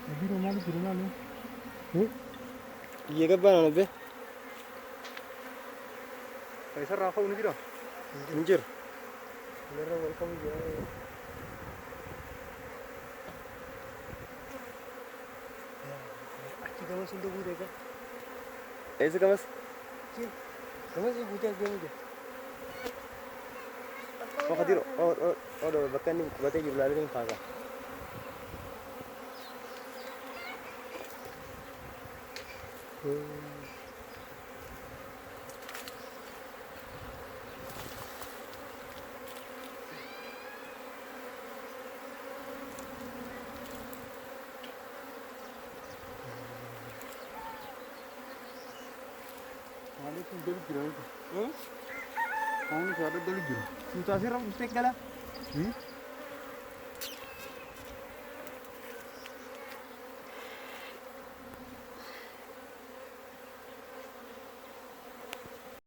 Biiroo maaliif jiru laalu? Biyya gabbaa naan abbee. Kan isarraa ka'u ni jira? Hin jiru. Kanarra wal qabu jira. Achi gamas hunda guutee gaa. Eessa gamas? Achi gamas guutee as deemu jira. Wakati oh, bakka inni qubatee jiru laalee kan kaasa. Maaliif hin galu jira? Waan isaa daddalu jira. Tuutaa asirra dhuftee gala.